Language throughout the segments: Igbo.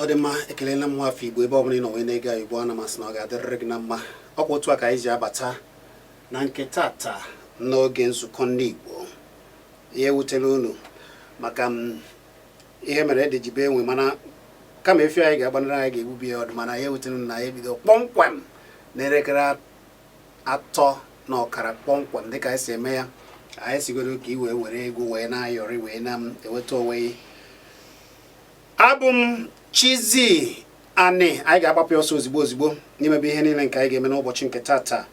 Ọ dị mma, ekelela m nwafọ Igbo ebe ọ bụla ị nọ wee na-ege anyị ugbu a. Na masị na ọ ga-adịrịrị gị na mma. Ọkwa otu a ka anyị ji abata na nke tata n'oge nzukọ ndị Igbo. Ihe wutela unu maka m ihe mere ede ji bee enwe, mana kama efi anyị ga-agbanara anyị ga-egbubi ya ọdụ. Mana ihe wutela unu na anyị ebido kpọmkwem n'elekere 3:30 kpọmkwem dịka anyị si eme ya. Anyị sigodo ka i wee were egwu wee na-ayọrị wee na-eweta onwe gị. Abụ m Chizzy Ani. Anyị ga-agbapụ ọsọ ozigbo ozigbo n'imebe ihe niile nke anyị ga-eme n'ụbọchị nke tata.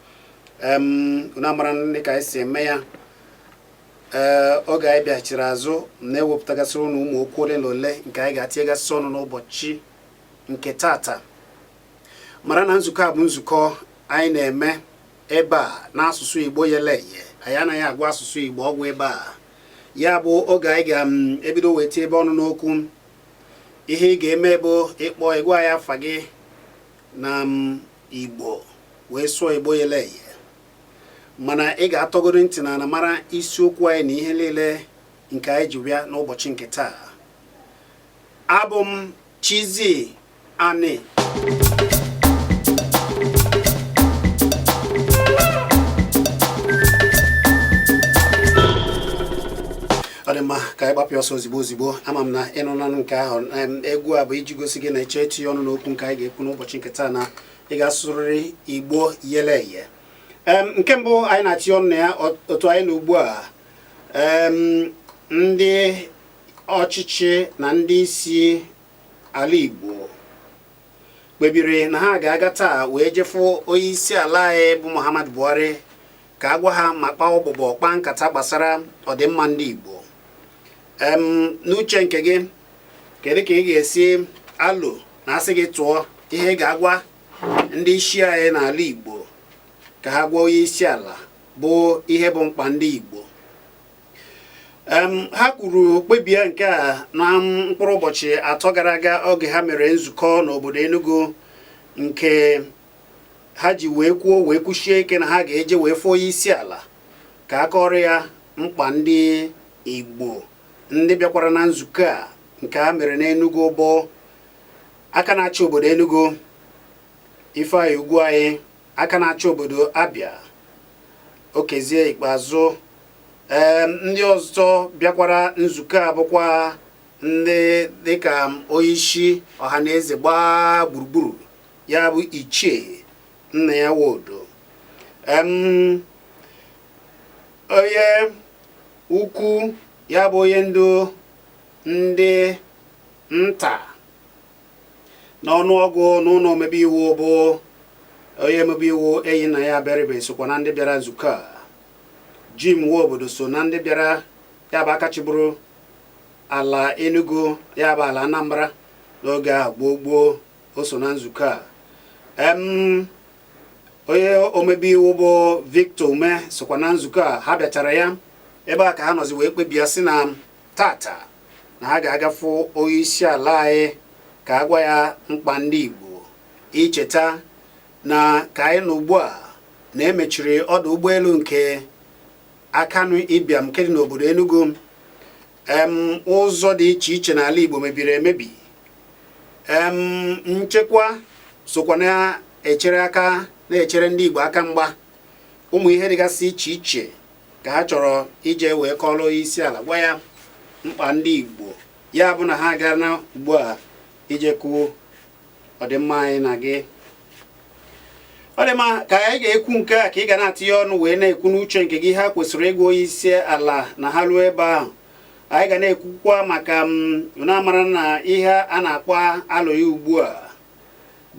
Unu amara ndị ka anyị si eme ya. Ee, oge anyị bịachiri azụ na-ewepụtagasịrị ụnụ ụmụ okwu ole na ole nke anyị ga-atinyegasị ọnụ n'ụbọchị nke tata. Mara na nzukọ a bụ nzukọ anyị na-eme ebe a n'asụsụ Igbo yele eye. Anyị anaghị agụ asụsụ Igbo ọgwụ ebe a. Ya bụ oge anyị ga-ebido wee tie ebe ọnụ n'okwu. Ihe ị ga-eme bụ ịkpọ ịgwa ya afa gị na Igbo wee sụọ Igbo yele eye, mana ị ga-atọgoro ntị na ana mara isiokwu anyị na ihe niile nke anyị ji bịa n'ụbọchị nke taa. Abụ m Chizzy Ani. Ọ dị mma, ka anyị gbapụ ọsọ ozigbo ozigbo. Ama m na ịnụ nanụ nke ahụ. Egwu a bụ iji gosi gị na eche etinye ọnụ n'okwu nke anyị ga-ekwu n'ụbọchị nke taa na ị ga-asụrịrị Igbo yele eye. Nke mbụ anyị na-atinye ọnụ na ya otu anyị na ugbu a, ndị ọchịchị na ndị isi ala Igbo kpebiri na ha ga-aga taa wee jefu onye isi ala anyị bụ Muhammadu Buhari ka a gwa ha ma kpaa ụbụbọ, kpaa nkata gbasara ọdịmma ndị Igbo. N'uche nke gị, kedu ka ị ga-esi alụ na asị gị tụọ ihe ị ga-agwa ndị isi anyị n'ala Igbo ka ha gwa onye isi ala bụ ihe bụ mkpa ndị Igbo? Ha kwuru kpebie nke a na mkpụrụ ụbọchị 3 gara aga, oge ha mere nzukọ n'obodo Enugu, nke ha ji wee kwuo wee kwuchie ike na ha ga-eje wee fụọ onye isi ala ka a kọrọ ya mkpa ndị Igbo. Ndị bịakwara na nzukọ a nke ha mere n'Enugu bụ aka na-achị obodo Enugu, Ifeanyi Ugwuanyi, aka na-achị obodo Abia, Okezie Ikpeazụ. Ee, ndị ọzọ bịakwara nzukọ a bụkwa ndị dịka onyeisi Ọhaneze gbaa gburugburu, ya bụ Ichie Nnia Nwodo, onye ukwu, ya bụ onye ndu ndị nta n'ọnụọgụ n'ụlọ omebe iwu, bụ onye omebe iwu Enyinnaya Abaribe, sokwa na ndị bịara nzukọ a. Jim Nwobodo so na ndị bịara, ya bụ aka chịburu ala Enugu, ya bụ ala Anambra n'oge ahụ gboo gboo, o so na nzukọ a. Onye omebe iwu bụ Victor Umeh sokwa na nzukọ a ha bịachara ya. Ebe a ka ha nọzi wee kpebie sị na tata na ha ga-agafu onye isi ala anyị ka a gwa ya mkpa ndị Igbo. Icheta na ka anyị nọ ugbu a na emechiri ọdụ ụgbọelu nke Akanu Ibiam nke dị n'obodo Enugu. Ụzọ dị iche iche n'ala Igbo mebiri emebi. Nchekwa sokwa na-echere aka na-echere ndị Igbo aka mgba. Ụmụ ihe dịgasị iche iche ka ha chọrọ ije wee kọrọ onye isi ala, gwa ya mkpa ndị Igbo. Ya bụ na ha gara na ugbu a ije kwuo ọdịmma anyị na gị. Ọ dị mma ka anyị ga-ekwu nke a ka ị ga na-atinye ọnụ wee na-ekwu n'uche nke gị ha kwesịrị ịgwa onye isi ala na ha ruo ebe ahụ. Anyị ga na-ekwukwa maka unu amara na ihe a na-akpọ alụ ya ugbu a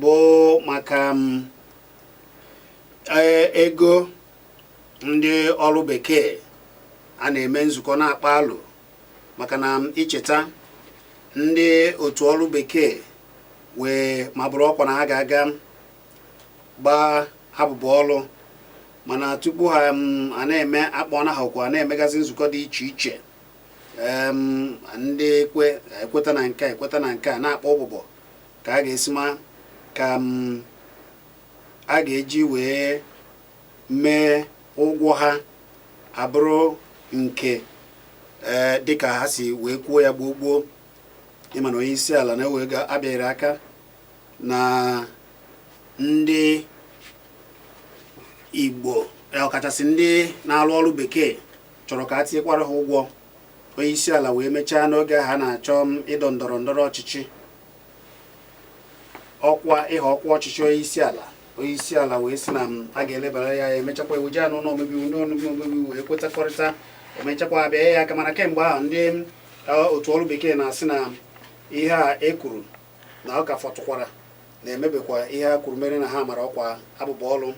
bụ maka ego ndị ọrụ bekee a na-eme nzukọ na-akpa alụ, maka na icheta ndị otu ọrụ bekee wee mabụrụ ọkwa na ha ga-aga gbaa abụbụ ọrụ, mana tupu ha a na-eme akpọ na ha okwu, a na-emegasị nzukọ dị iche iche. Ndị ekwe ekweta na nke ekweta na nke a na-akpọ ụbụbọ ka a ga-esi ma ka a ga-eji wee mee ụgwọ ha abụrụ nke dịka ha si wee kwuo ya gboo gboo. Ịma na onye isi ala na-ewe ego abịaghịrị aka na ndị Igbo, ọkachasị ndị na-alụ ọrụ bekee, chọrọ ka a tinyekwara ha ụgwọ. Onye isi ala wee mechaa n'oge ha na-achọ ịdọ ndọrọ ndọrọ ọchịchị, ọkwa ịha ọkwa ọchịchị onye isi ala. Onye isi ala wee sị na a ga-elebara ya ya, emechakwa ewuje ya n'ụlọ omebe iwu. Ndị omebe iwu wee kwetakọrịta, emechakwa abịa ya aka. Mana kemgbe ahụ, ndị otu ọrụ bekee na-asị na ihe a ekwuru na ọ ka fọtụkwara na-emebekwa ihe a kwuru mere na ha mara ọkwa abụba ọrụ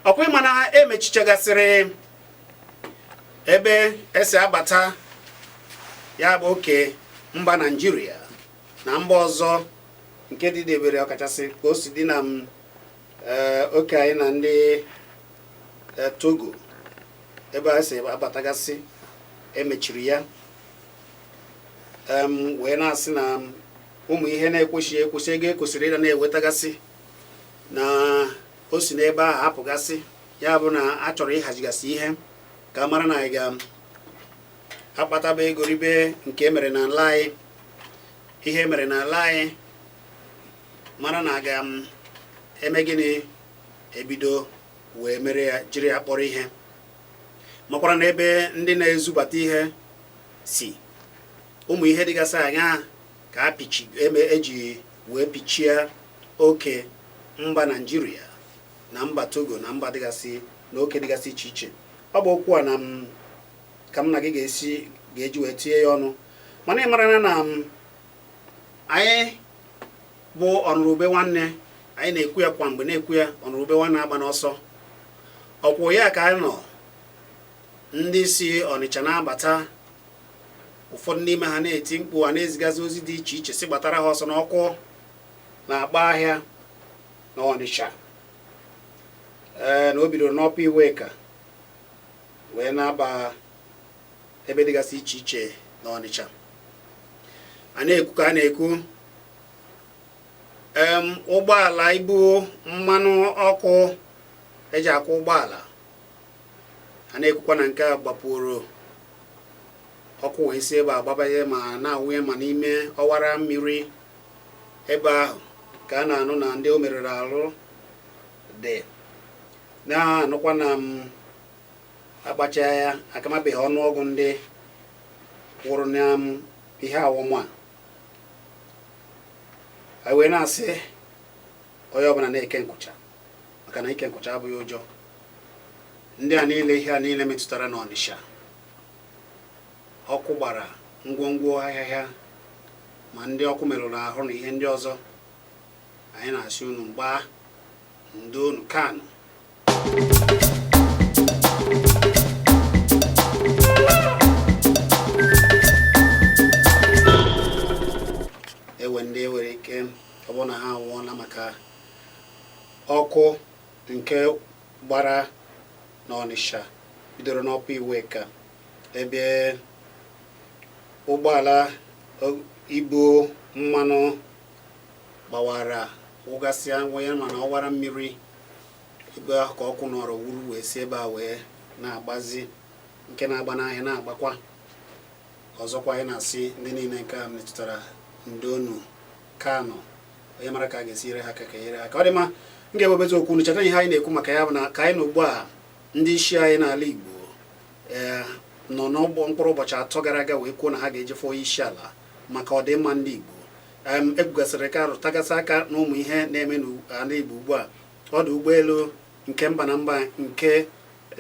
ọkwa. Ịma na emechichagasịrị ebe esi abata ya bụ oke mba Naijiria na mba ọzọ nke dịdebere, ọkachasị ka o si dị na oke anyị na ndị Togo, ebe a si abatagasị, emechiri ya, wee na-asị na ụmụ ihe na-ekwesịghị ekwesị, ego ekwesịrị ịda na-ewetagasị na o si n'ebe ahụ apụgasị. Ya bụ na a chọrọ ịhazigasị ihe ka a mara na anyị ga-akpataba ego ribe nke emere n'ala anyị, ihe emere n'ala anyị, mara na aga m eme gịnị, ebido wee mere ya, jiri ya kpọrọ ihe. Makwara na ebe ndị na-ezubata ihe si, ụmụ ihe dịgasị anya ka a pichi eme eji wee pichie oke mba Naijiria na mba Togo na mba dịgasị na oke dịgasị iche iche. Ọ bụ okwu a na m ka m na gị ga-esi ga-eji wee tinye ya ọnụ. Mana ị mara na m anyị bụ ọnụrụbe nwanne, anyị na-ekwu ya kwa mgbe, na-ekwu ya, ọnụrụbe nwanne agba n'ọsọ. Ọkwụ ya ka anyị nọ, ndị si Ọnịcha na-abata, ụfọdụ n'ime ha na-eti mkpu, a na-ezigazi ozi dị iche iche si gbatara ha ọsọ n'ọkụ na-agba ahịa na Ọnịcha. Ee, na o bidoro n'Upper Iweka wee na-aba ebe dịgasị iche iche na Ọnịcha. A na-ekwu ka a na-ekwu, ụgbọala ibu mmanụ ọkụ eji akwụ ụgbọala, a na-ekwukwa na nke a gbapụrụ ọkụ wee si ebe a gbabanye ma na-awụnye ma n'ime ọwara mmiri ebe ahụ, ka a na-anụ na ndị o merụrụ arụ dị na-anụkwa na m akpacha ya akamabeghị ọnụọgụ ndị nwụrụ na ihe awọm a. Anyị wee na-asị onye ọbụla na-eke nkwụcha, maka na ike nkwụcha abụghị ụjọ. Ndị a niile, ihe a niile metụtara n'Ọnịsha, ọkụ gbara ngwongwo ahịa ma ndị ọkụ merụrụ ahụ na ihe ndị ọzọ, anyị na-asị unu mgbaa ndo unu kanụ. Ewe ndị nwere ike ọ bụrụ na ha anwụọla maka ọkụ nke gbara n'Ọnịsha bidoro n'Upper Iweka, ebe ụgbọala ibu mmanụ gbawara, wụgasịa nwee mana ọwara mmiri ebe ahụ ka ọkụ nọrọ wuru wee si ebe a wee na-agbazi, nke na-agba n'ahịa na-agbakwa ọzọkwa. Anyị na-asị ndị niile nke a metụtara, ndonu kanụ, onye mara ka a ga-esi nyere ha aka ka nyere ha aka. Ọ dị mma, m ga-ewebezi okwu unu. Cheta, ihe anyị na-ekwu maka ya bụ na ka anyị nọ ugbu a, ndị isi anyị n'ala Igbo ee nọ n'ụgbọ mkpụrụ ụbọchị 3 gara aga wee kwuo na ha ga-ejefe onye isi ala maka ọdịmma ndị Igbo. Ekwugasịrị ka rụtagasị aka na ụmụ ihe na-eme n'ala Igbo ugbu a. Ọdụ ụgbọelu nke mba na mba nke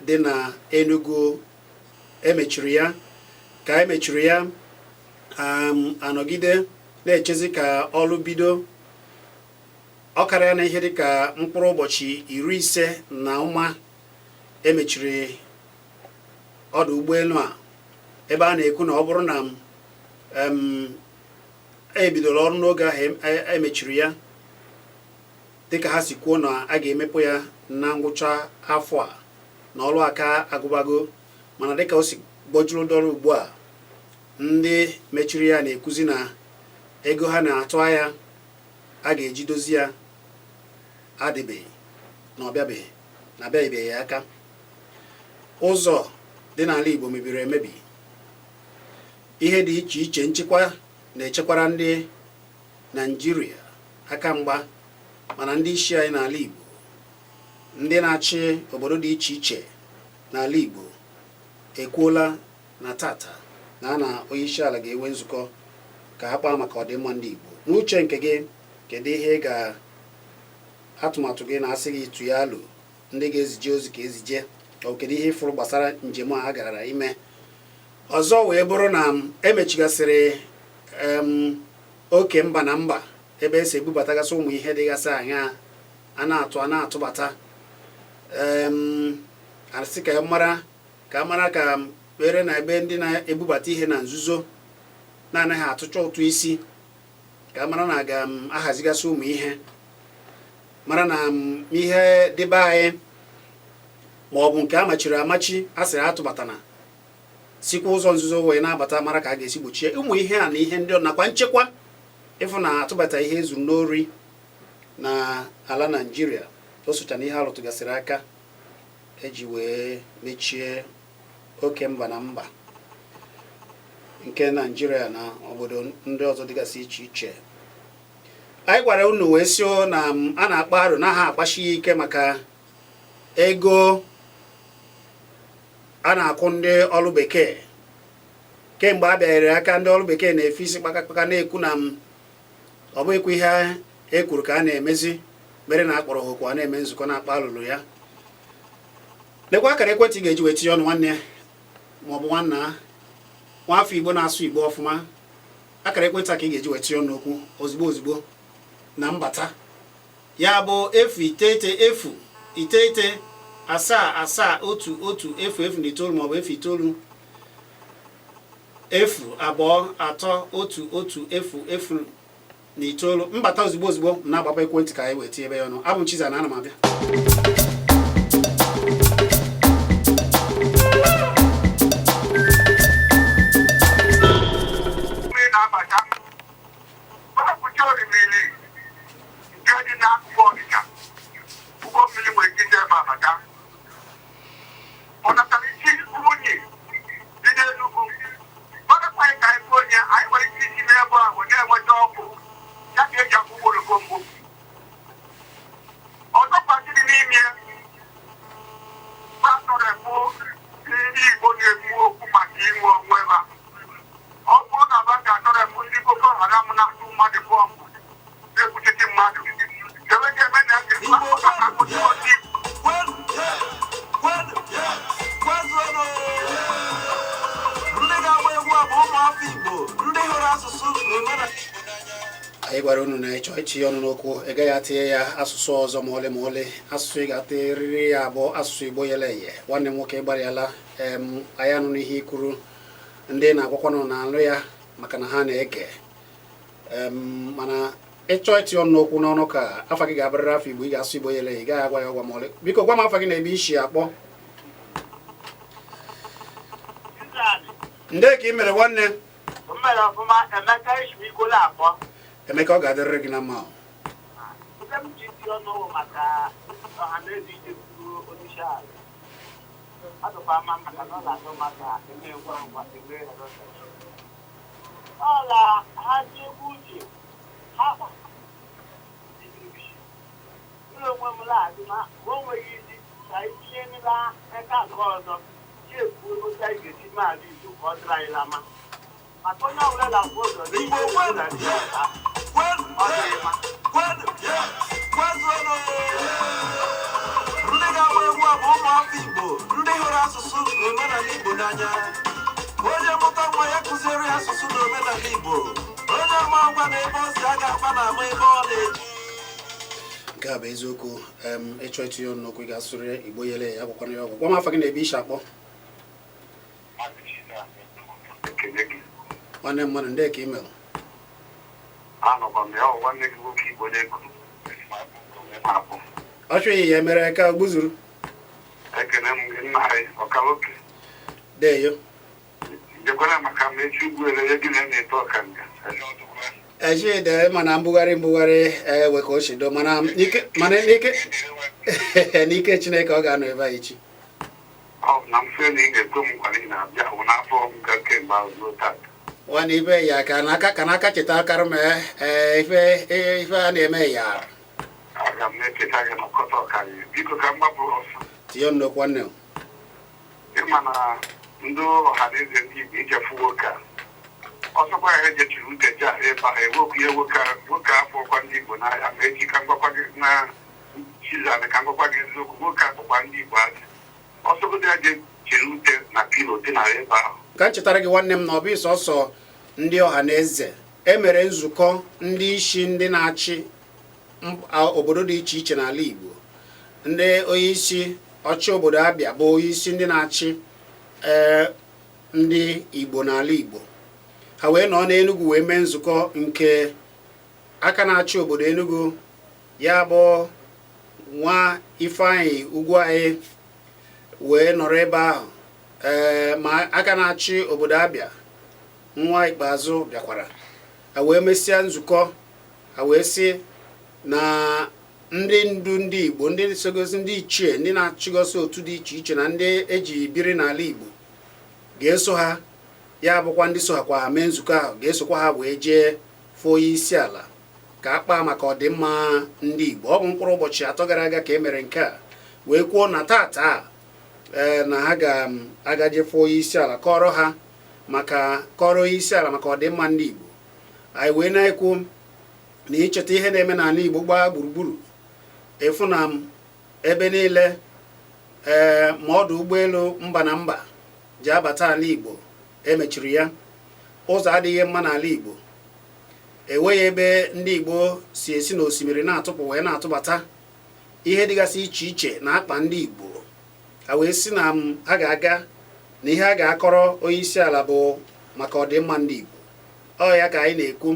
dị na Enugu emechiri ya, ka emechiri ya, anọgide na-echezi ka ọrụ bido. Ọ karịa na ihe dịka mkpụrụ ụbọchị 50 na ụma emechiri ọdụ ụgbọelu a, ebe a na-ekwu na ọ bụrụ na ebidoro ọrụ n'oge ahụ emechiri ya, dịka ha si kwuo na a ga-emepụ ya na ngwụcha afọ a, na ọrụ aka agụbago. Mana dịka o si gbọjuru dọrọ ugbu a, ndị mechiri ya na-ekwuzi na ego ha na-atụ anya a ga-eji dozi ya adịbeghị, na ọ bịabeghị, na abịaghịbeghị ya aka. Ụzọ dị n'ala Igbo mebiri emebi, ihe dị iche iche, nchekwa Na-echekwara ndị Naijiria aka mgba, mana ndị isi anyị n'ala Igbo, ndị na-achị obodo dị iche iche n'ala Igbo, ekwuola na tata na a na onye isi ala ga-enwe nzukọ ka ha kpaa maka ọdịmma ndị Igbo. N'uche nke gị, kedu ihe ị ga atụmatụ gị na-asị gị tụnye alo ndị ga-ezije ozi ka ezije ọ? Kedu ihe ịfụrụ gbasara njem a ha gara ime? Ọzọ wee bụrụ na emechigasịrị oke mba na mba ebe esi ebubatagasị ụmụ ihe dịgasị anya a na-atụ a na-atụbata, asị ka mara ka kpere na ebe ndị na-ebubata ihe na nzuzo na-anaghị atụcha ụtụ isi, ka mara na aga m ahazigasị ụmụ ihe, mara na ihe dịbe anyị ma ọ bụ nke a machiri amachi a sịrị atụbatana sikwa ụzọ nzuzo wee na-abata, mara ka a ga-esi gbochie ụmụ ihe a na ihe ndị nakwa nchekwa ịfụ na atụbata ihe ezuru n'ori na ala Naijiria. O socha na ihe alụtụgasịrị aka eji wee mechie oke mba na mba nke Naijiria na obodo ndị ọzọ dịgasị iche iche. Anyị gwara unu wee sị na a na-akpa arụ na ha akpachi ya ike maka ego a na-akwụ ndị ọrụ bekee. Kemgbe a bịanyere aka, ndị ọrụ bekee na-efe isi kpakakpaka, na-ekwu na m ọ bụghịkwa ihe e kwuru ka a na-emezi, mere na akpọrọ ha okwu a na-eme nzukọ na-akpa alụlụ ya. Lekwa akara ekwentị ị ga-eji wee tinye ọnụ, nwanne maọbụ nwanna, nwaafọ Igbo na-asụ Igbo ọfụma. Akara ekwentị a ka ị ga-eji wee tinye ọnụ okwu ozugbo ozugbo na mbata ya bụ 090 9 7 7 11 0 09 maọbụ 090 2 3 1 1 0 0 9. Mbata ozugbo ozugbo m na-agbapụ ekwentị ka anyị wee tinye ebe ya ọnụ. Abụ m Chiza na ana m abịa. Mmiri na-abata ọpụta orimiri nke dị n'akụkụ Ọnịcha, ụgbọ mmiri nwere ike isi ebe abata. Ọ natara isi unyi dị n'Enugwu gbadakwa anyị ka anyị bụ onye anyị nwere ike isi n'ebe ahụ na-enweta ọkụ ya ka eji akwụ ụgbọ oloko mbụ. Ọzọkwa dị n'ime ya atọrepụ ndị Igbo na-ekwu okwu maka inwe onwe ha. Ọ bụrụ na ba ga-atọrepụ ndị Boko Haram na-atụ mmadụ bọmbụ, na-ekwuchite mmadụ, ebe ga-eme na akpụchi ndị Kwenu, kwenu, kwezuonụ! Ndị ga-agba egwu a bụ ụmụafọ Igbo, ndị hụrụ asụsụ na omenala Igbo n'anya. Anyị gwara unu na ịchọ itinye ọnụ n'okwu, ị gaghị atinye ya asụsụ ọzọ ma ọlị ma ọlị. Asụsụ ị ga-atịrịrị ya bụ asụsụ Igbo yele eye. Nwanne m nwoke, gbalịala em anyị anụ n'ihe ikwuru. Ndị na-agwakwanụ na-alụ ya maka na ha na-ege em, mana ịchọ itinye ọnụ n'okwu n'ọnụ ka afa gị ga-abụrịrị afọ Igbo. Ị ga-asụ Igbo yele eye, ị gaghị agwa ya ọgwa ma ọlị. Biko gwa m afa gị na ebe isi akpọ. Ndị ka ị mere, nwanne? M mere ọfụma, Emeka Ishimikola akpọ. Emeka, ọ ga-adịrịrị gị na mma o. Nke m ji dị ọnụ bụ maka ọha na eze ije kwuru onyeisi ala. Ọ dịkwa mma maka na ọ na-atọ maka eme ngwa ngwa eme ọla ha ji egwu uche ha ụlọ onwe m na-adị ma o nweghị isi ka anyị tinye n'ila aka nke ọzọ ji ekwu otu anyị ga-esi mee ala Igbo ka ọ dịrị anyị la mma, maka onye ọbụla na-afụ ụzọ n'ime obodo na ndị ọzọ. Kwenu, Ọ dịghị mma. kwenu, kwezuonụ! Ndị ga-agba egwu a bụ ụmụafọ Igbo, ndị hụrụ asụsụ na omenala Igbo n'anya. Onye mụta nwa ya, kụziere ya asụsụ na omenala Igbo. Onye ama agwa na ebe o si aga akpa na ama ebe ọ na-eji. Nke a bụ eziokwu em. Ịchọ itinye ọnụ n'okwu, ị ga-asụrụ Igbo yele ya, agwakwana ya ọgwụ. Gwa m afa gị na ebe isi akpọ. Ekele gị. Nwanne mmadụ, ndị ka email. Anọkwa m ya, ọ nwanne gị nwoke Igbo na-eku abụ. Ọ chụghị ya mere ka gbuzuru. Ekene m gị, nna anyị ọkaloke. Deyo. Njekwara maka m echi ugwu ele gị na na-eto ọkanga. Ejide mana mbugharị mbugharị ewe ka o si do, mana n'ike, mana n'ike n'ike Chineke, ọ ga-anọ ebe a echi. Ọ bụ na mfe na ị ga-ekwe m nkwa na ị na-abịa bụ n'afọ m ga kemgbe ahụ ruo tata. Nwanne ibe ya ka n'aka ka n'aka cheta akara m ife ife a na-eme ya. Aga m na-echeta gị n'ọkọta ọkarị. Biko ka m gbapụ ọsọ. Tinye m n'okwu, nwanne m. Ịma na ndị ọha na eze ndị Igbo ijefu nwoke a, ọsọkwa ya ejechiri ute ji ahụ ebe ahụ ewepụ ihe nwoke a, nwoke afọkwa ndị Igbo n'ahịa. Ma echi ka m gwakwa gị na Chizan, ka m gwakwa gị eziokwu, nwoke a kpọkwa ndị Igbo asị. Ọsọgodo ya jechiri ute na pillow dị na ebe ahụ. Ka m chetara gị, nwanne m, na ọ bụ sọsọ ndị ọha na eze emere nzukọ ndị isi ndị na-achị obodo dị iche iche n'ala Igbo. Ndị onyeisi ọchị obodo Abịa bụ onyeisi ndị na-achị ndị Igbo n'ala Igbo, ha wee nọ n'Enugu wee mee nzukọ nke aka na-achị obodo Enugu, ya bụ nwa Ifeanyị Ugwuanyi, wee nọrọ ebe ahụ. Ma aka na-achị obodo Abịa nwa ikpeazụ bịakwara. Ha wee mesịa nzukọ ha, wee sị na ndị ndu ndị Igbo, ndị sogosi ndị ichie, ndị na-achịgosi otu dị iche iche na ndị eji biri n'ala Igbo ga-eso ha, ya bụkwa ndị so ha kwa ha mee nzukọ ahụ, ga-esokwa ha wee jee fụọ onye isi ala ka a kpaa maka ọdịmma ndị Igbo. Ọ bụ mkpụrụ ụbọchị 3 gara aga ka e mere nke a, wee kwuo na tata na ha ga-agaje fụọ onye isi ala, kọrọ ha maka kọrọ onye isi ala maka ọdịmma ndị Igbo. Anyị wee na-ekwu na icheta ihe na-eme n'ala Igbo gbaa gburugburu, efu na ebe niile, ma ọdụ ụgbọelu mba na mba ji abata ala Igbo emechiri ya, ụzọ adịghị mma n'ala Igbo, enweghị ebe ndị Igbo si esi n'osimiri na-atụpụ wee na-atụbata ihe dịgasị iche iche na-akpa ndị Igbo. Ha wee sị na ha ga-aga na ihe a ga-akọrọ onye isi ala bụ maka ọdịmma ndị Igbo. Ọ ya ka anyị na-ekwu.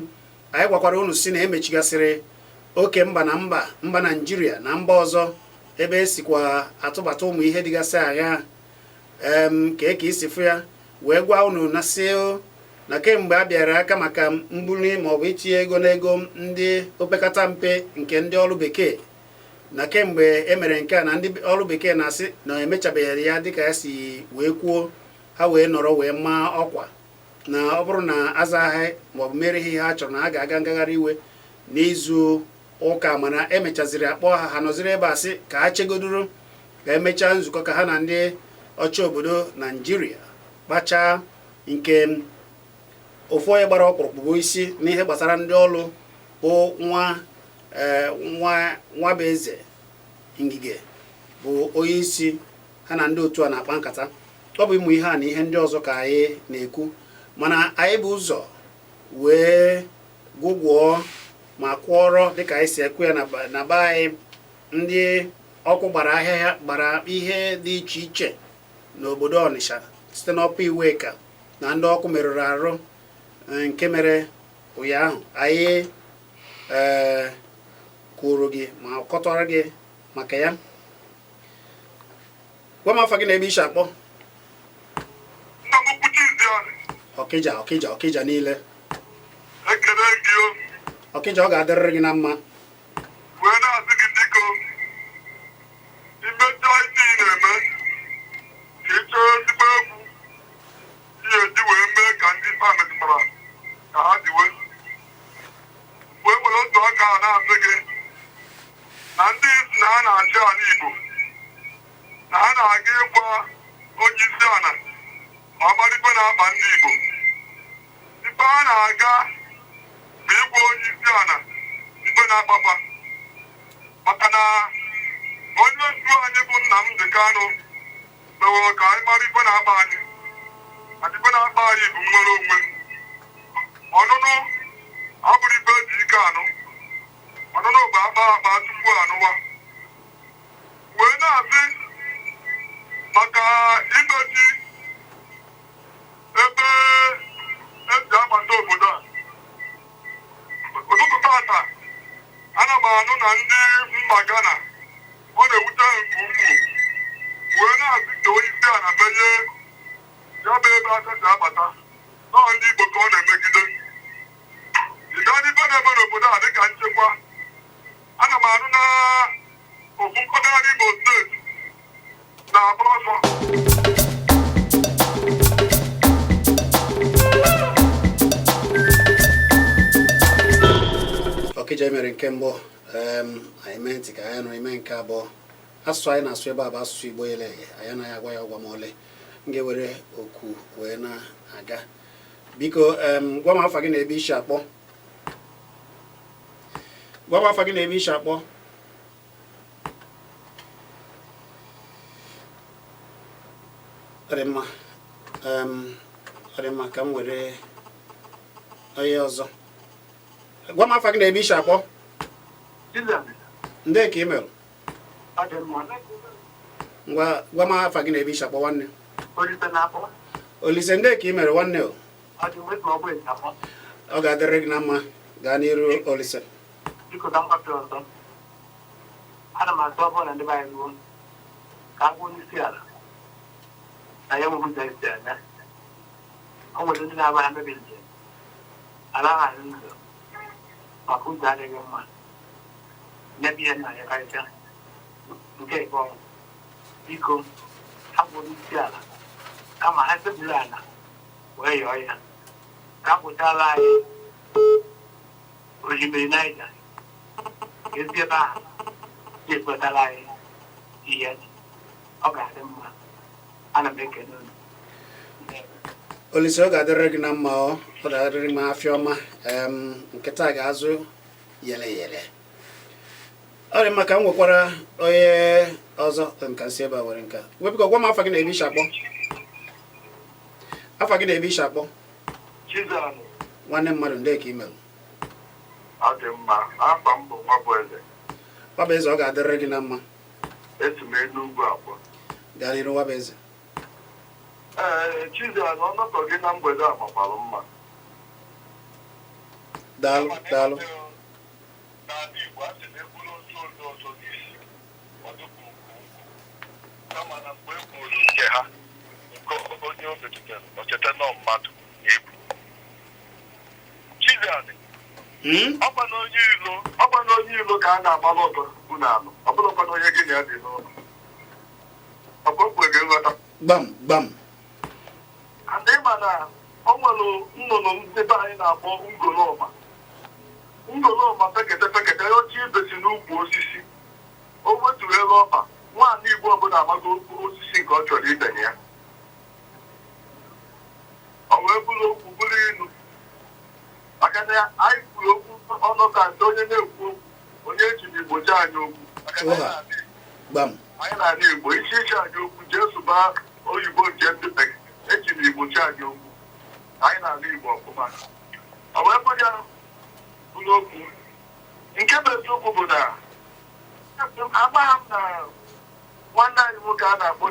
Anyị gwakwara unu si na emechigasịrị oke mba na mba, mba Naijiria na mba ọzọ, ebe esikwa atụbata ụmụ ihe dịgasị agha ka eke isi fụ ya, wee gwa unu na si na kemgbe a bịara aka maka mbuli maọbụ itinye ego n'ego ndị opekata mpe nke ndị ọrụ bekee, na kemgbe e mere nke a na ndị ọrụ bekee na-asị na emechabeghị ya dịka ya si wee kwuo. Ha wee nọrọ wee maa ọkwa na ọ bụrụ na azaghị maọbụ mere ihe ha chọrọ, na ha ga-aga ngagharị iwe n'izu ụka. Mana emechaziri akpọ ha, ha nọziri ebe a sị ka ha chegoduru ka emechaa nzukọ ka ha na ndị ọchị obodo Naijiria kpachaa, nke ofu onye gbara ọkpụrụkpụ bụ isi n'ihe gbasara ndị ọrụ bụ nwa nwa Nwabueze Ngige bụ onye isi ha na ndị otu a na-akpa nkata. Ọ bụ ịmụ ihe a na ihe ndị ọzọ ka anyị na-ekwu, mana anyị bụ ụzọ wee gụgwụọ ma kwụọrọ dịka anyị si ekwu ya na be anyị. Ndị ọkụ gbara ahịa, gbara ihe dị iche iche n'obodo Ọnịsha site n'ọpụ Iweka na ndị ọkụ merụrụ arụ nke mere ụnyaahụ, anyị kwuru gị ma kọtọrọ gị maka ya. Gwa m afa gị na ebe isi akpọ. Nna m ukwu Chiziani. Ọkịja, Ọkịja, Ọkịja niile. Ekele gị o. Ọkịja, ọ ga-adịrịrị gị na mma. Wee na-asị gị, biko, imechaa isi ị na-eme ka ị chọọ ezigbo egwu ị ga-eji wee mee ka ndị ife a metụtara ka ha jiwe wee were otu aka a na-asị gị na ndị isi na ha na-achị ala Igbo, na ha na-aga ịgwa onye isi ala ọmara ife na-akpa ndị Igbo. Ife ha na-aga bụ ịgwa onye isi ala ife na-akpapa, maka na onye ndu anyị bụ Nnamdi Kanu meworo ka anyị mara ife na-akpa anyị, na ife na-akpa anyị bụ nnwere onwe. Ọnụnụ abụrụ ife eji ike anụ, ọnụnụ bụ akpa akpa tupu anụwa. Wee na-asị maka imechi ebe esi abata obodo a, ụtụtụ tata ana m anụ na ndị mba Ghana, ọ na-ewute nke ukwuu. Wee na-asị ka onye isi ala menye ya bụ ebe aka si abata nọọ ndị Igbo ka ọ na-emegide. Ịga n'ife na-eme n'obodo a dịka nchekwa, ana m anụ na ofu mpaghara Imo Steeti na-agba ọsọ. Aja mere nke mbụ, anyị mee ntị ka anyị nụ ime nke abụọ. Asụsụ anyị na-asụ ebe a bụ asụsụ Igbo yele eye. Anyị anaghị agwa ya ọgwa ma ọlị. M ga-ewere oku wee na-aga. Biko, gwa m afa gị na ebe i si akpọ. Gwa m afa gị na ebe i si akpọ. Ọ dị mma. Ọ dị mma, ka m were onye ọzọ. Gwa m afa gị na ebe i si akpọ. Ndị ka ị mere? Ngwa, gwa m afa gị na ebe i si akpọ, nwanne. Olise, ndị ka ị mere, nwanne? O ọ ga-adịrị gị na mma. Gaa n'iru, Olise. Biko, ka m gbapụ ọzọ. Ana m atụ ọbụla ndị be anyị ruo ka agwa onye isi ala na ya nwere ụzọ esi eme. O nwere ndị na-aba ha mebi njem ala ha ụzọ maka ụzọ adịghị mma. Nyebe ihe nna ya karịcha nke ịbụọ. Biko, ha gwa onye isi ala kama ha sekpuru ala wee yọọ ya ka a kpụchala anyị osimiri Naija, ka esi ebe ahụ na-ekwetara anyị ihe. Ọ ga-adị mma. Ana m ekele unu. Olise, ọ ga-adịrị gị na mma. Ọ ga-adịrị m afịa ọma. Nke taa ga-azụ yele yele. Ọ dị mma, ka m nwekwara onye ọzọ. Nka nsi ebe a were nka wepụka. Gwa m afa gị na ebe i si akpọ. Afa gị na ebe i si akpọ. Chizanụ. Nwanne mmadụ, ndị ka imelụ? Ọ dị mma. Afa m bụ Nwabụeze. Nwabụeze, ọ ga-adịrị gị na mma. Esi m Enugwu akpọ. Gaa n'iru, Nwabụeze. Ee, Chizanụ, ọnọkọ gị na mgbede a makwara mma. Daalụ, daalụ. N'ala Igbo, a sị na eburu otu onye ọzọ n'isi, ọ dịka ugwu ugwu, kama na mgbe e gburu nke ha, nke onye o metụtara o cheta nọ mmadụ na-egbu. Chizanị, ọkwa na onye ilo, ọkwa na onye ilo ka a na-agbalụ ọtọ unu anụ. Ọ bụrụkwa na onye gị na ya dị n'ụlọ ọkwa okwe gị nghọta. Gbam gbam. And ịma na o nwere nnụnụ ndị be anyị na-akpọ ngoloma. Ngoloma pekete pekete ya oche ibesi n'ukwu osisi, o weturu elu ọkpa. Nwaanyị Igbo ọbụla amago osisi nke ọ chọrọ ibenye ya. Ọ wee bụrụ okwu bụrụ ilu, maka na anyị kwuru okwu ọnụ ka nke onye na-ekwu okwu, onye ejiri Igbo jee anyị okwu, maka na anyị Ụha. na-ala Igbo. Gbam. Anyị na-ala Igbo isi iche anyị okwu, jee sụba oyibo nke ndị bekee. Ejiri Igbo jee anyị okwu. Anyị na-ala Igbo ọfụma. Ọ wee bụrụ ya bụrụ okwu. Nke bụ eziokwu bụ na amaghị m na nwanne anyị nwoke a na-akpọ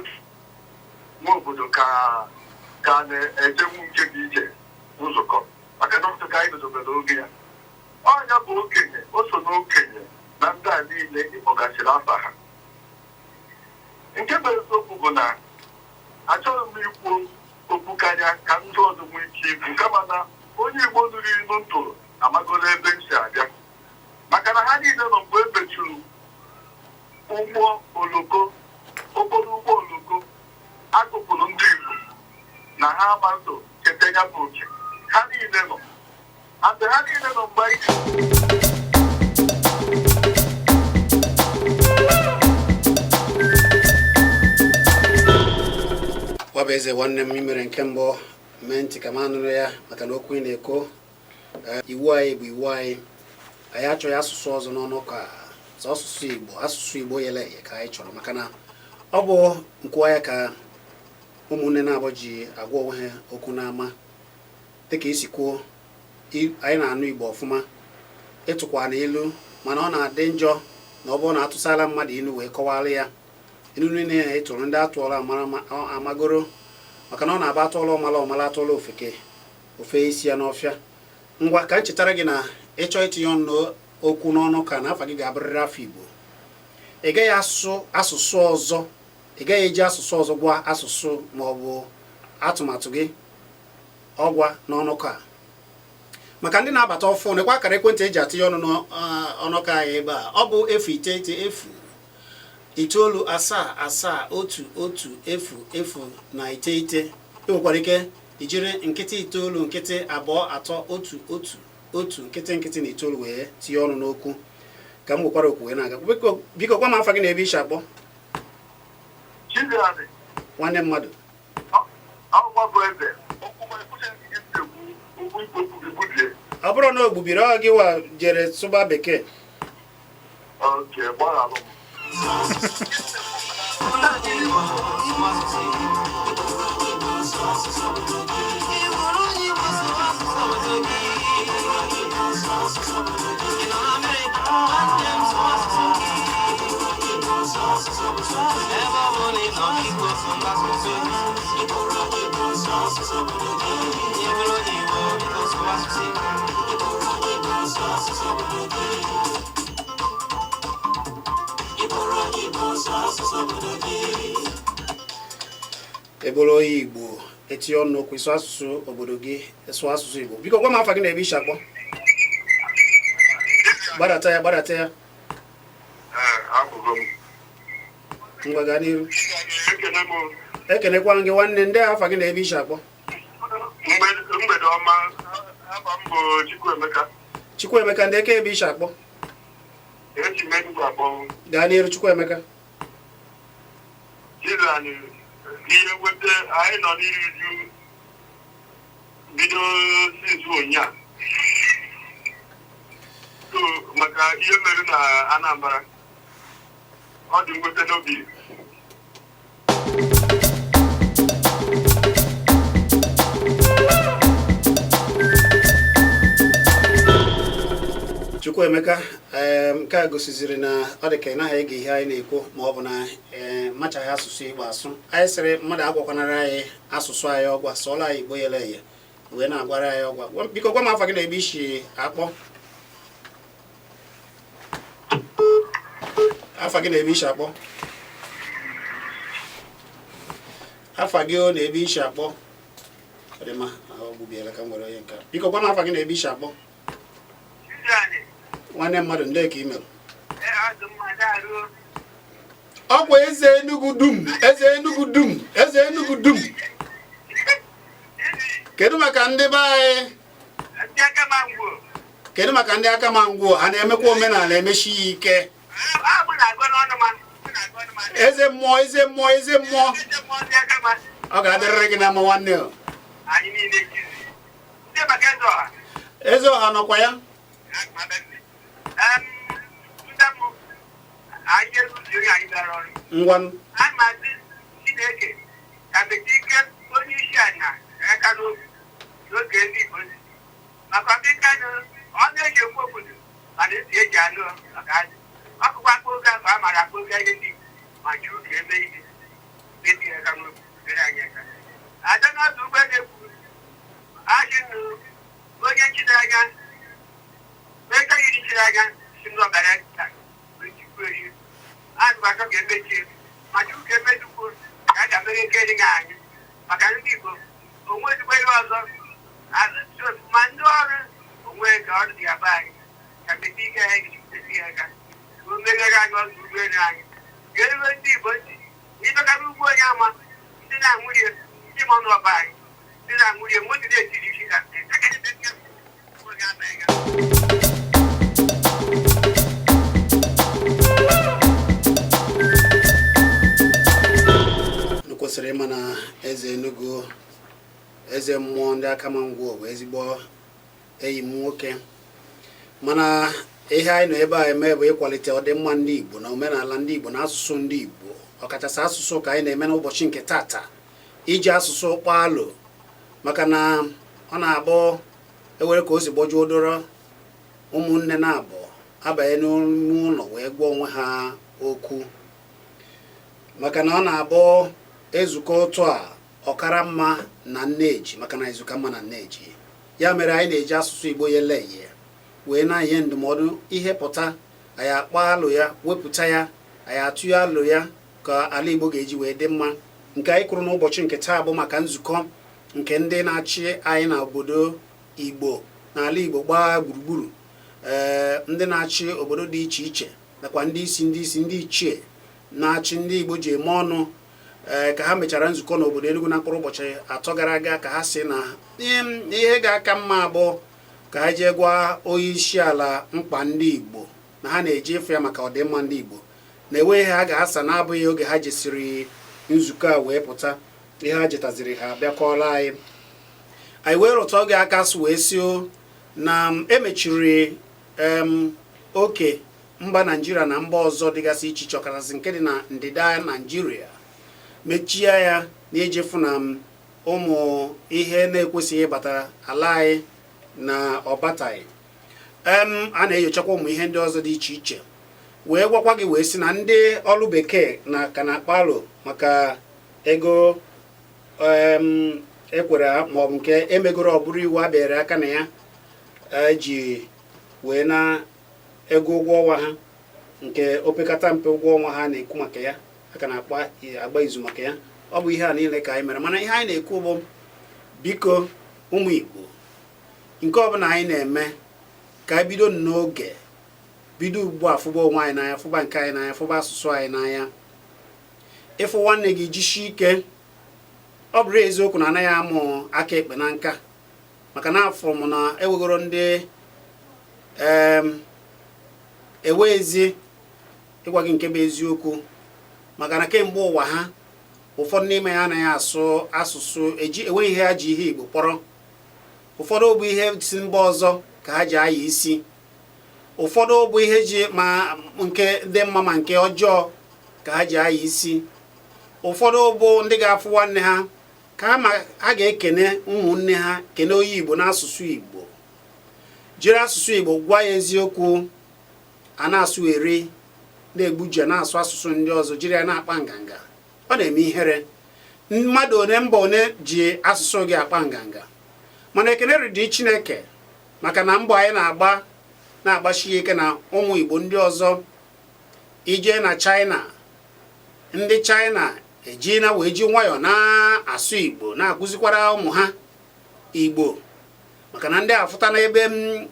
nwa obodo ka na-ejenwu nke dị iche nzukọ, maka na ọtụ ka anyị guzobere oge ya. Ọnya bụ okenye, o so n'okenye na ndị a niile ịkpọgasịrị afa ha. Nke bụ eziokwu bụ na achọghị m ikwu okwu karịa ka ndị ọzọ nwee ike ikwu, kama na onye Igbo nụrụ ilu ntụrụ amagolo ebe m si abịa, maka na ha niile nọ mgbe e mechuru ụgbọ oloko, okporo ụgbọ oloko akụpụrụ ndị Igbo na ha amaso cheta ya bụ oke. Ha niile nọ, and ha niile nọ mgbe anyị Nwabụeze, nwanne m, mere nke mbụ, mee ntị ka m anụrụ ya, maka na okwu ị na-eko, iwu anyị bụ iwu anyị. Anyị achọghị asụsụ ọzọ n'ọnụ ka sọ asụsụ Igbo. Asụsụ Igbo yele eye ka anyị chọrọ, maka na ọ bụ nkwuwa ya ka ụmụnne na-abụ ji agwa onwe ha okwu n'ama. Dịka isi kwuo, anyị na-anụ Igbo ọfụma, ịtụkwa na ilu, mana ọ na-adị njọ na ọ bụrụ na atụsala mmadụ ilu wee kọwara ya ilu niile ya ịtụrụ ndị atụọla amara amagoro, maka na ọ na-aba atụọla ọmala ọmala, atụọla ofeke ofe isi ya n'ọfịa. Ngwa, ka m chetara gị na ịchọ itinye ọnụ okwu n'ọnụ ka na afa gị ga-abụrịrị afọ Igbo. Ị gaghị asụ asụsụ ọzọ, ị gaghị eji asụsụ ọzọ gwa asụsụ ma ọ bụ atụmatụ gị ọgwa n'ọnụ ka. Maka ndị na-abata ọfụ, nekwa akara ekwentị eji atụnye ọnụ n'ọnụka anyị ebe a. Ọ bụ 090 097 7 1 0 0 na 9. Ị nwekwara ike ijiri 0 9 0 2 3 1 1. 1 nkịtị nkịtị na 9 wee tinye ọnụ n'okwu ka m nwekwara okwu wee na-aga. Biko gwa m afa gị na ebe i si akpọ. Chiziani. Nwanne mmadụ. Ọgwa bụ eze. Okwu ma ekwuche gị ekwu okwu ikwu okwu gị gbubie. Ọ bụrụ na o gbubiri ọ gị wa jere sụba bekee. Okay, gbaghalụ m. Ị bụrụ onye Igbo, etinye ọnụ okwu, ịsụ asụsụ obodo gị, sụọ asụsụ Igbo. Biko gwa m afa gị na ebe i si akpọ. Gbadata ya, gbadata ya. Ee, abụgo m. Ngwa, gaa n'iru. Ekene m. Ekenekwa gị nwanne. Ndị afa gị na ebe i si akpọ? Mgbede ọma. Afa m bụ Chukwuemeka. Chukwuemeka, ndị eke ebe i si akpọ? Eji m Enugwu akpọ. Gaa n'iru, Chukwuemeka. Chiziani, ihe nweta anyị nọ n'iri uju bido since ụnyaa. So maka ihe mere na Anambra, ọ dị mwute n'obi. Chukwuemeka, nke a gosiziri na ọ dị ka ị naghị ege ihe anyị na-ekwu, ma ọ bụ na machaghị asụsụ Igbo asụ. Anyị sịrị mmadụ agwakwanara anyị asụsụ anyị ọgwa, sụọla anyị Igbo yele eye wee na-agwara anyị ọgwa. Biko gwa m afa gị na ebe i si akpọ. Afa gị na ebe i si akpọ. Afa gị o na ebe i si akpọ. Ọ dị mma, ọ gbubiela. Ka m were onye nke a. Biko gwa m afa gị na ebe i si akpọ. Nwanne mmadụ, ndị ka imere ọkwa eze Enugu dum, eze Enugu dum, eze Enugu dum. Kedu maka ndị be anyị? Kedu maka ndị aka ma ngwuo? Ha na-emekwa omenala, emechi ya ike. Eze mmụọ, eze mmụọ, eze mmụọ, ọ ga-adịrịrị gị na mma nwanne o. Eze ọha nọkwa ya. Ngwanụ. Chineke ka meta ike onye isi ala aka n'obi n'oge ndị Igbo si maka ọdịka ọ na-eji ekwu obodo, mana ntị eji anụ maka azụ ọkụkọ akpa oge afọ a mara akpa oge ihe ndị Igbo ma jụrụ ka eme ihe meti aka n'obi mere anyị aka ada n'ọdụ ụgbọ na-ekwu ajị nụ onye chiri anya aka yiri chiri anya si n'ọbara taa ejikwu ehi azụ ka emechie ma chukwu ka emedukwu ka a ga-emere ike dị anyị maka ndị Igbo onwe ezigbo ihe ọzọ ma ndị ọrụ onwe ka ọrụ dị ya be anyị ka mete ike ha ejipụta ya aka ka o meghere anyị ọdụ ụgbọelu anyị ga-eruwe ndị Igbo ntị ịdọkara ugbo onye ama ndị na-anwụrie ndị ma n'ọba anyị ndị na-anwụrie moto na-etiri isi ka onye ama ya. Unu kwesịrị ịma na eze Enugu, eze mmụọ ndị Akamangwuo, bụ ezigbo enyi m nwoke, mana ihe anyị nọ ebe a eme bụ ịkwalite ọdịmma ndị Igbo na omenala ndị Igbo na asụsụ ndị Igbo, ọkachasị asụsụ ka anyị na-eme n'ụbọchị nke tata, iji asụsụ kpaa alo, maka na ọ na-abụ ewere ka o si gbọjuo doro ụmụnne na-abụ abanye n'ime ụlọ wee gwa onwe ha okwu, maka na ọ na-abụ ezukọ otu a ọkara mma na nneji, maka na izuka mma na nneji. Ya mere anyị na-eji asụsụ Igbo yele eye wee na-enye ndụmọdụ. Ihe pụta, anyị akpọ alụ ya, wepụta ya, anyị atụ ya alụ ya ka ala Igbo ga-eji wee dị mma. Nke anyị kwuru n'ụbọchị nke taa bụ maka nzukọ nke ndị na-achị anyị na obodo Igbo, n'ala Igbo gbaa gburugburu, ee, ndị na-achị obodo dị iche iche nakwa ndị isi, ndị isi, ndị ichie na-achị ndị Igbo ji eme ọnụ, ee, ka ha mechara nzukọ n'obodo Enugu na mkpụrụ ụbọchị 3 gara aga, ka ha si na ihe ga-aka mma bụ Ka ha jee gwa onye isi ala mkpa ndị Igbo na ha na-eje ịfụ ya maka ọdịmma ndị Igbo, na enweghị ha ga-asa na-abụghị oge ha jesiri nzukọ a wee pụta. Ihe ha jetaziri, ha bịakọọla anyị. Anyị wee rụtụ oge aka wee si na emechiri oke mba Naijiria na mba ọzọ dịgasị iche iche, ọkachasị nke dị na ndịda Naijiria, mechie ya na iji fụ na ụmụ ihe na-ekwesịghị ịbata ala anyị na ọbataghị. A na-enyochakwa ụmụ ihe ndị ọzọ dị iche iche, wee gwakwa gị wee sị na ndị ọrụ bekee na ka na-akpa alo maka ego ekwere maọbụ nke emegoro ọ bụrụ iwu abịara aka na ya eji wee na ego ụgwọ ọnwa ha, nke opekata mpe ụgwọ ọnwa ha na-ekwu maka ya, aka na-akpa agba izu maka ya. Ọ bụ ihe a niile ka anyị mere, mana ihe anyị na-ekwu bụ, biko, ụmụ Igbo, nke ọbụla anyị na-eme, ka anyị bido n'oge, bido ugbu a fụba onwe anyị n'anya, fụba nke anyị n'anya, fụba asụsụ anyị n'anya. Ịfụ nwanne gị, jisie ike. Ọ bụrụ eziokwu na anaghị amụ aka ekpe na nka, maka na afọ m na ewegoro ndị eweghịzi ịgwa gị nke bụ eziokwu, maka na kemgbe ụwa ha, ụfọdụ n'ime ya anaghị asụ asụsụ eji, enweghị ihe ha ji ihe Igbo kpọrọ. Ụfọdụ bụ ihe si mba ọzọ ka ha ji aya isi, ụfọdụ bụ ihe ji ma nke dị mma ma nke ọjọọ ka ha ji aya isi. Ụfọdụ bụ ndị ga-afụ nwanne ha ka ha ma ha ga-ekene ụmụnne ha, kene onye Igbo n'asụsụ Igbo, jiri asụsụ Igbo gwa ya eziokwu. A na-asụ eri na-egbuji, na-asụ asụsụ ndị ọzọ, jiri ya na-akpa nganga. Ọ na-eme ihere. Mmadụ one, mba one ji asụsụ gị akpa nganga? Mana ekene dị Chineke maka na mbọ anyị na-agba na-agbasi ike na ụmụ Igbo ndị ọzọ ije na China, ndị China ejina wee ji nwayọọ na-asụ Igbo, na-akụzikwara ụmụ ha Igbo, maka na ndị afụta n'ebe m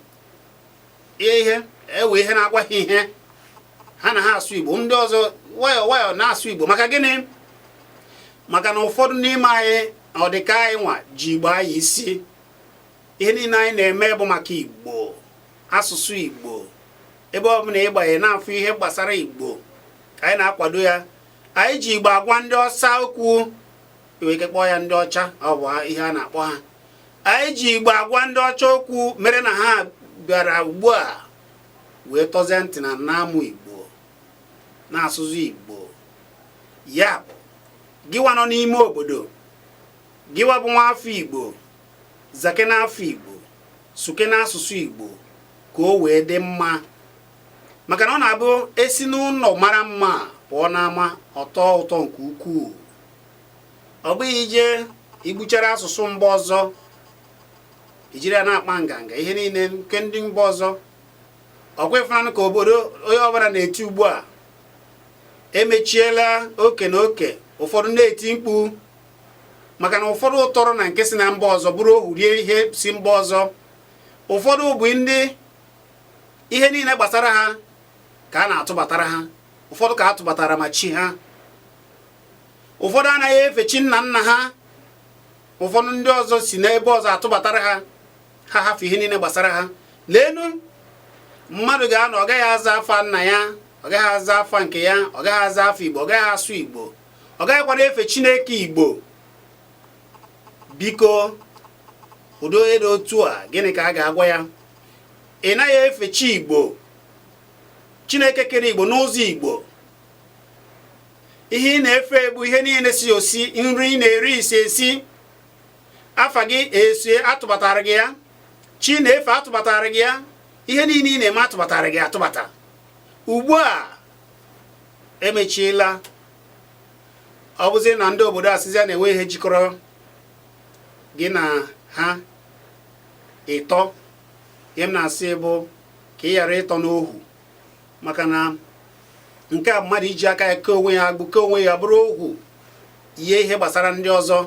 ihe ewe ihe na-agwa ha ihe ha na ha asụ Igbo. Ndị ọzọ nwayọọ nwayọọ na-asụ Igbo. Maka gịnị? Maka na ụfọdụ n'ime anyị, ọ dị ka anyị nwa ji Igbo anyị isi. Ihe niile anyị na-eme bụ maka Igbo, asụsụ Igbo. Ebe ọ bụla ịgbanye na-afụ ihe gbasara Igbo, anyị na-akwado ya. Anyị ji Igbo agwa ndị ọsa okwu, enwere ike kpọọ ya ndị ọcha, ọ bụ ihe a na-akpọ ha. Anyị ji Igbo agwa ndị ọcha okwu, mere na ha bịara ugbu a wee tọzie ntị na na-amụ Igbo, na-asụzụ Igbo. Ya bụ, gịwa nọ n'ime obodo, gịwa bụ nwa afọ Igbo, zake n'afọ Igbo, suke n'asụsụ Igbo ka o wee dị mma, maka na ọ na-abụ esi n'ụlọ mara mma pụọ n'ama, ọtọ ụtọ nke ukwuu. Ọ bụghị ije igbuchara asụsụ mba ọzọ, ijiri ya na-akpa nganga, ihe niile nke ndị mba ọzọ. Ọkwa ịfụnanụ ka obodo onye ọbụla na-eti ugbu a, emechiela oke na oke. Ụfọdụ na-eti mkpu maka na ụfọdụ ụtọrọ na nke si na mba ọzọ bụrụ ohu, rie ihe si mba ọzọ. Ụfọdụ bụ ndị ihe niile gbasara ha ka a na-atụbatara ha. Ụfọdụ ka a tụbatara ma chi ha. Ụfọdụ anaghị efe chi nna nna ha. Ụfọdụ ndị ọzọ si n'ebe ọzọ atụbatara ha, ha hafụ ihe niile gbasara ha. Leenu, mmadụ ga-anọ, ọ gaghị aza afa nna ya, ọ gaghị aza afa nke ya, ọ gaghị aza afa Igbo, ọ gaghị asụ Igbo, ọ gaghịkwana efe Chineke Igbo. Biko, ụdị onye dị otu a, gịnị ka a ga-agwa ya? Ị naghị efe chi Igbo, Chineke kere Igbo n'ụzọ Igbo. Ihe ị na-efe bụ ihe niile si osi, nri ị na-eri isi esi, afa gị esi atụbatara gị ya, chi na-efe atụbatara gị ya, ihe niile ị na-eme atụbatara gị atụbata. Ugbu a emechiela. Ọ bụzi na ndị obodo asịzịa na-enwe ihe jikọrọ gị na ha ịtọ. Ihe m na-asị bụ ka ị ghara ịtọ n'ohu, maka na nke a, mmadụ iji aka ya kee onwe ya agbụ, kee onwe ya bụrụ ohu ihe ihe gbasara ndị ọzọ,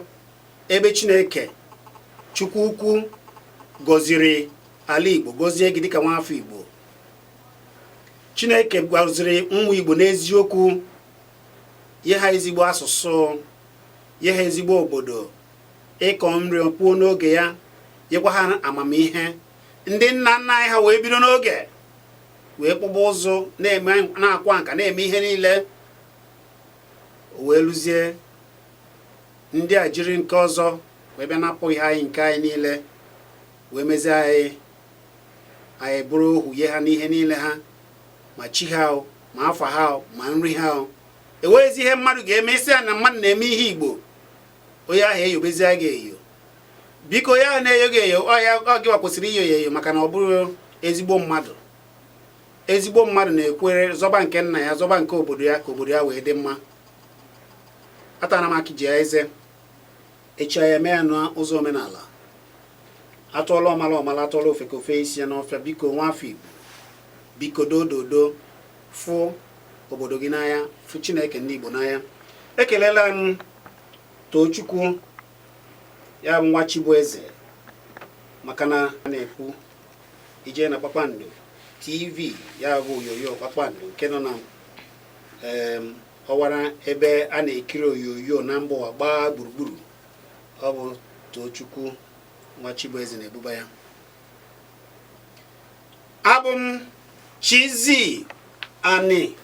ebe Chineke Chukwu ukwu gọziri ala Igbo, gọzie gị dịka nwaafọ Igbo. Chineke gọziri ụmụ Igbo n'eziokwu, nye ha ezigbo asụsụ, nye ha ezigbo obodo, ịkọ nri kwuo n'oge ya, nyekwa ha amamihe. Ndị nna nna anyị ha wee bido n'oge wee kpụba ụzụ, na-eme, na-akwa nka, na-eme ihe niile. O wee lụzie ndị a jiri nke ọzọ wee bịa napụ ihe anyị nke anyị niile, wee mezie anyị, anyị bụrụ ohu ye ha n'ihe niile ha, ma chi ha o, ma afa ha o, ma nri ha o. Enweghịzi ihe mmadụ ga-eme isi ya na mmadụ na-eme ihe Igbo, onye ahụ eyobezie gị eyo. Biko, onye ahụ na-eyo gị eyo, ọ ya ọ gịwa kwesịrị iyo ya eyo, maka na ọ bụrụ ezigbo mmadụ. Ezigbo mmadụ na-ekwere zọba nke nna ya, zọba nke obodo ya, ka obodo ya wee dị mma. Atara m akị ji ya eze echi ya eme ya n'ụzọ omenala. Atụọla ọmala ọmala, atụọla ofe ka ofe isi ya n'ọfịa. Biko, nwa afọ Igbo, biko, dododo, fụ obodo gị n'anya, fụ Chineke ndị Igbo n'anya. Ekelela m Tochukwu, ya bụ nwa Chibueze, maka na a na-ekwu ije na Kpakpando TV, ya bụ onyonyo Kpakpando nke nọ na ọwara ebe a na-ekiri onyonyo na mba ụwa gbaa gburugburu. Ọ bụ Tochukwu nwa Chibueze na-ebuba ya. Abụ m Chizzy Ani.